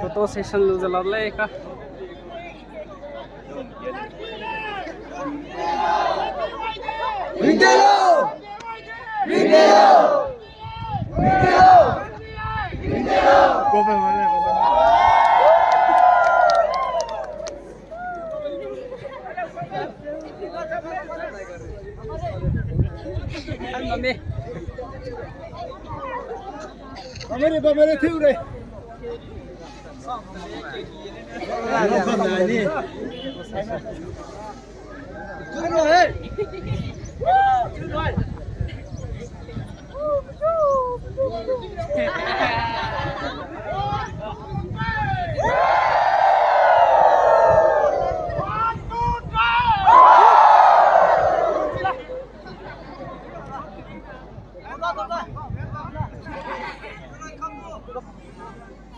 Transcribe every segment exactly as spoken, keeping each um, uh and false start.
Photo session lu ze la lei ka. Ringtelo! Ringtelo! Ringtelo! Ringtelo!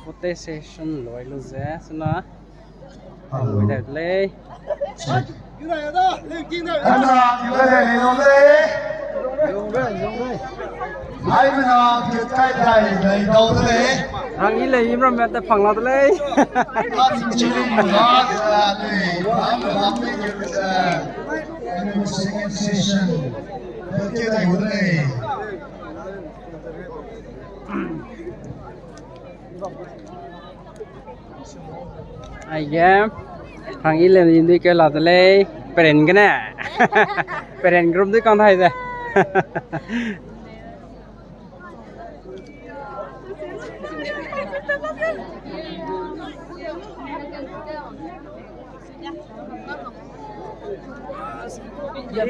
Photo session loi lu ze, suna. Hello. Loi dai lei. Check. Ana, yu ga dai lei lo lei. Ai mena, yu kai dai lei dau de lei. Rang i lei, imram me te phang la de lei. Kan chili ma da lei. Am am ne ke sa. Second session. Ke dai gu lei. Aige, hang i le yin dui ke la de lei, peren gene. Peren group dui kang thai ze. Yo,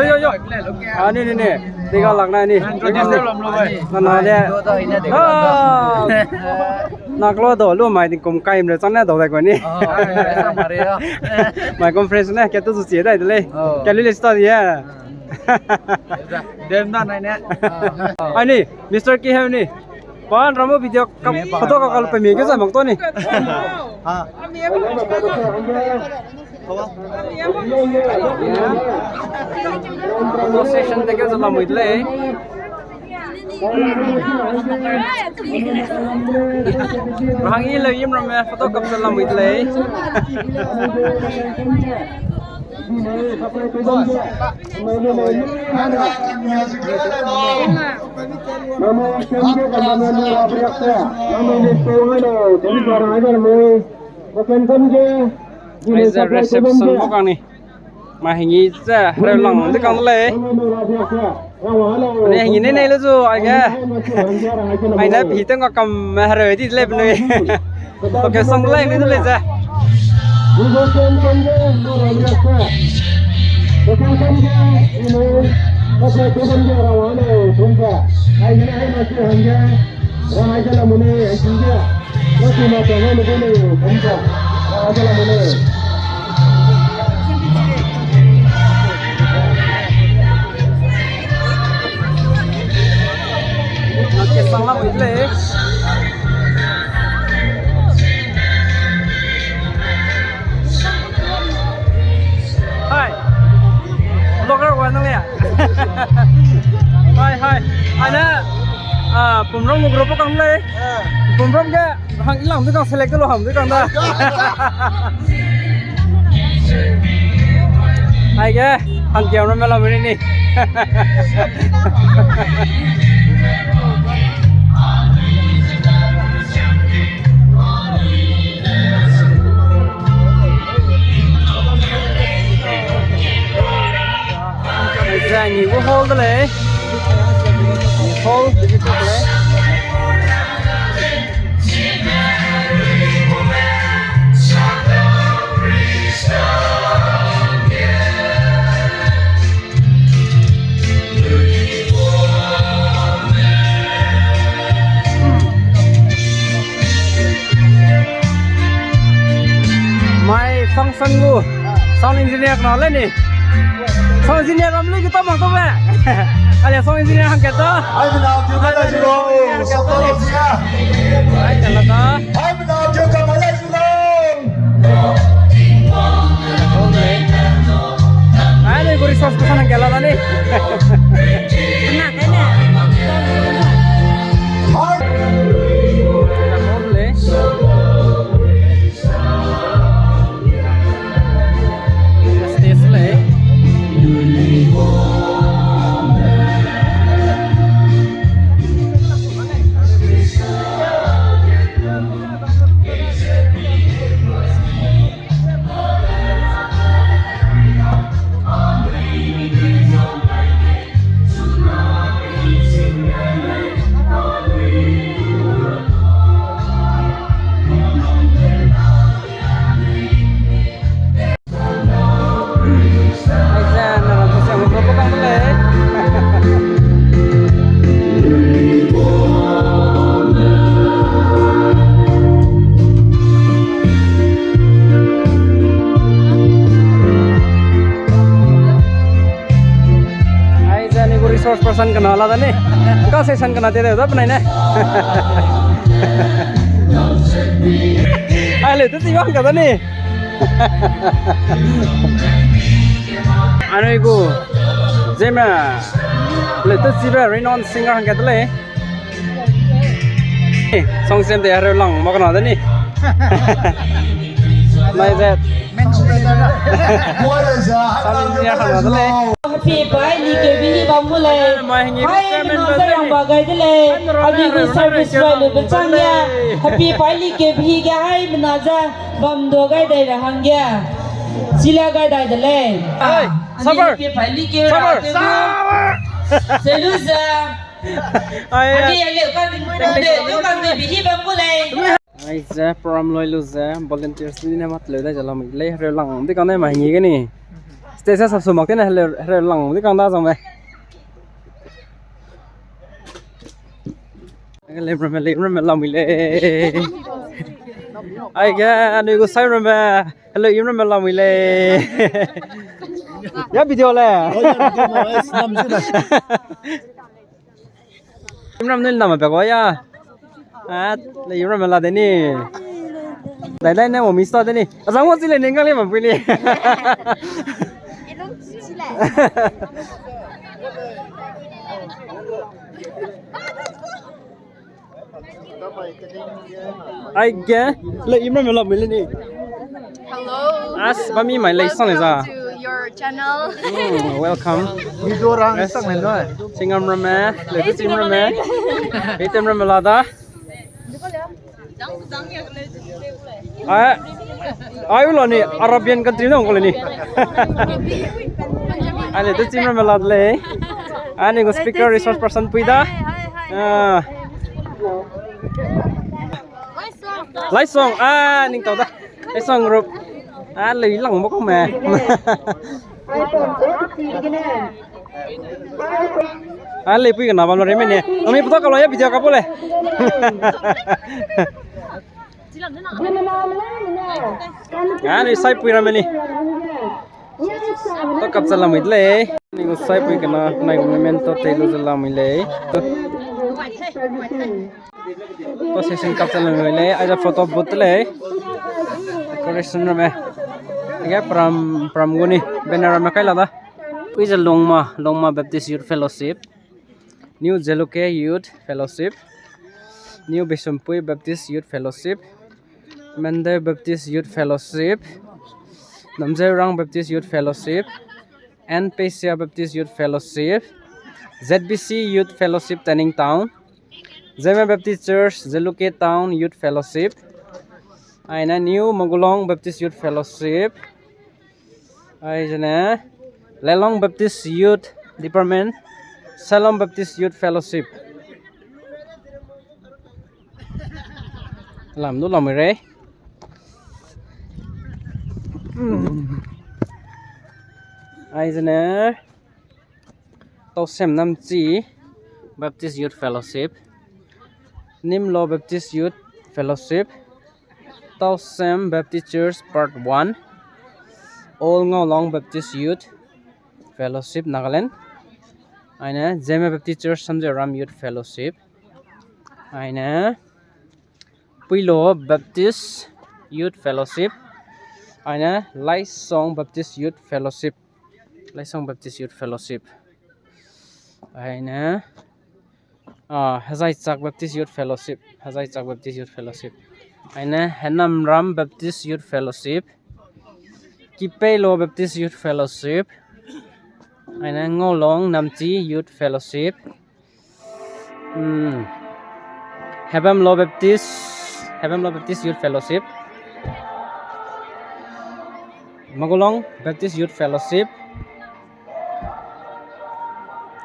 yo, yo. Ah, ni, ni, ni. Tiga lak na ni. Na, na, de. Ah. Na klo do, lu mai ding kum kai mre chang na do dai ko ni. Oh, mai conference ne, ke tu su chi dai de lei. Oh. Ke lu le sta di ya. Dem da nai ne. Ai ni, Mister K hau ni. Pan ramu video ka photo ka kal pe mi ke sa mak to ni. Ha. Photo session de ke sa lamui de lei. Rahang i le imram me photo kap sa lamui de lei. Aize reception bo kang ni. Ma hingi ze reu lang de kang lei. Ne hingi ne nei le zu aige. Mai ne pi teng ka kam me hereu di le benui. To ke song lei ni le ze. Hi. Vlogger wa nang le. Hi, hi. Ana, ah, Pumrong group kang le. Pumrong ge hang ilang du kang select lo ham du kang da. Aige, hang kiam ram me lam ri ni. Zani gu hall de lei. Hall. Mai function gu sound engineer kena le ni. Sound engineer ram le kita mang to be. Ale sound engineer hang keta. Ai, mena, tiu ka da zero. Ai, kala ka. Ai, mena, tiu ka ma da zero. San kena la da ni. Ka se san kena te da penai ne. Ai le, tu ti wang ka da ni. Anui gu Zeme le tu ti be renowned singer hangge de lei. Song sem de hereu lang ma kena da ni. Mai ze. Sound engineer hang da lei. Happy birthday ke bi bam gu lei. Mai hangi hai chairman mena ze rang ba gai de lei. Abi gu service bai lu bechang ge. Happy birthday ke bi ge hai mena ze bam do gai dai ra hangge. Chila gai dai de lei. Hai, abi suffer. Happy birthday ke suffer. Selu ze. Ai, abi ya le kan de, le kan de bi bam gu lei. Ai ze program loi lu ze volunteers ni ne mat leu dai ze lamui lei, hereu lang di kang ne mai ngi ge ni. Stage sa sap su mak te ne hereu, hereu lang di kang da zang me. Ai ge le ramme, le ramme lamui lei. Ai ge anui gu sai ramme, hello, i ramme lamui lei. Ya video le. Oh, ya video mo, eh, sinam sina. Imram nui nama pe ko ya. Ah, le Imram la de ni. Dai dai ne mo miss ta de ni. Azang mo chile ni ngang le ma pui ni. Ai ge, le Imram la mi le ni. Hello. As ba mi mai lei sang le za. Welcome to your channel. Mm, welcome. Video rang sang le no. Singam ramme, le tu singam ramme. Item ramme la da. Ai, ai u la ni Arabian country no ko le ni. Ai le tu singam ramme la de lei. Ani gu speaker resource person pui da. Ah. Lai song, ah, ning tau da. Lai song group. Ah, lei lang mo ko me. Ah, lei pui kena bam lo re me ne. Ami puta ka lo ya video ka bo le. Ah, ni sai pui ra me ni. To kap cha lamui de lei. Ni gu sai pui kena, nai gu memento te lu ze lamui lei. To, to session kap cha lamui lei. Ai da photo booth lei. Decoration ramme. Age pram, pram gu ni. Banner ramme kai la da. Pui ze Longma, Longma Baptist Youth Fellowship. New Jalukie Youth Fellowship, New Bisempui Baptist Youth Fellowship, Mende Baptist Youth Fellowship, Namjeurang Baptist Youth Fellowship, N P C A Baptist Youth Fellowship, Z B C Youth Fellowship Tening Town, Zeme Baptist Church, Jalukie Town Youth Fellowship, aine New Magulong Baptist Youth Fellowship, Ai zene, Lelong Baptist Youth Department, Shalom Baptist Youth Fellowship. Lam du lam re. Ai zene, Tausem Namchi Baptist Youth Fellowship, Nimlo Baptist Youth Fellowship, Tausem Baptist Church Part one, Old Ngaulong Baptist Youth Fellowship, Nagaland. Aine, Zeme Baptist Church, Samjeram Youth Fellowship. Aine, Puilo Baptist Youth Fellowship. Aine, Laisong Baptist Youth Fellowship. Laisong Baptist Youth Fellowship. Aine, ah, Hezaichak Baptist Youth Fellowship. Hezaichak Baptist Youth Fellowship. Aine, Henamram Baptist Youth Fellowship. Kipeilo Baptist Youth Fellowship. Aine, Ngaulong Namchi Youth Fellowship. Hmm. Hebamlo Baptist, Hebamlo Baptist Youth Fellowship. Magulong Baptist Youth Fellowship.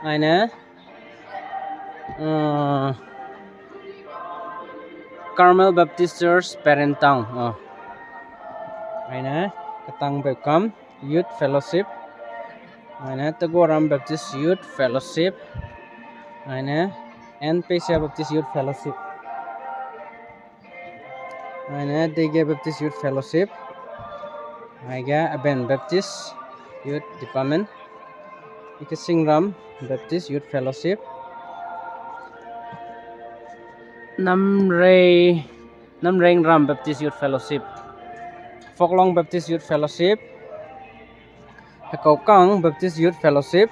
Aine, uh, Carmel Baptist Church, Peren Town. Oh. Aine, Ketang Beukam Youth Fellowship. Aine, Tegoram Baptist Youth Fellowship. Aine, N P C A Baptist Youth Fellowship. Aine, Dege Baptist Youth Fellowship. Aige, Aben Baptist Youth Department. Ike Singram Baptist Youth Fellowship, Namrei, Namrei Nram Baptist Youth Fellowship, Foklong Baptist Youth Fellowship, Hekaukang Baptist Youth Fellowship,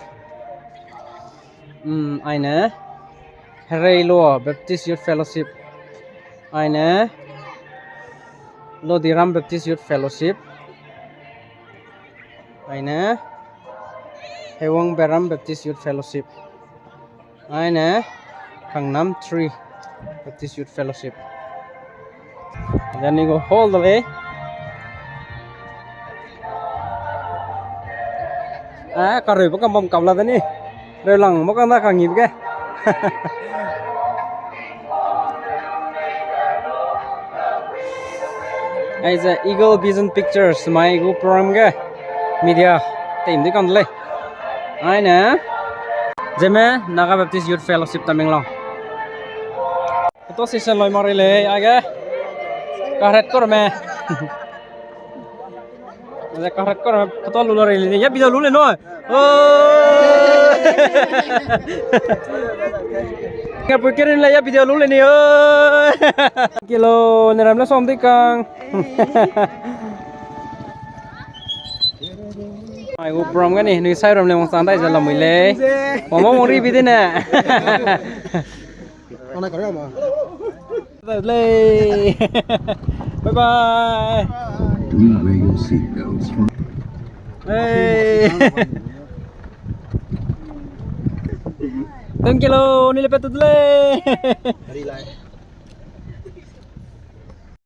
mm, aine, Hereilua Baptist Youth Fellowship, aine, Lodiram Baptist Youth Fellowship, aine, Hewang Beram Baptist Youth Fellowship, aine, Kangnam three Baptist Youth Fellowship. Zani gu hall da lei. Ah, kareu ba kam bam kam la da ni. Reulang ba kam da kangi ge. Aize Eagle Vision Pictures mai gu program ge media team di kam de lei. Aine, Zeme Naga Baptist Youth Fellowship Tamenglong. Photo session loi mak rei lei, age. Karet korme. Age karet korme, photo lu la rei lei, ya video lu le no. Oh. Ka pui kerin le ya video lu le ni, oh. Kilo, ne ram la som di kang. Ai, gu program gani, nui sai ram le wang sang dai ze lamui lei. Wang ma wang ri bi de ne. Ana kare ma. Lei. Bye bye. Please wear your seat belts. Hey. Thank you lo, ni le petu de lei.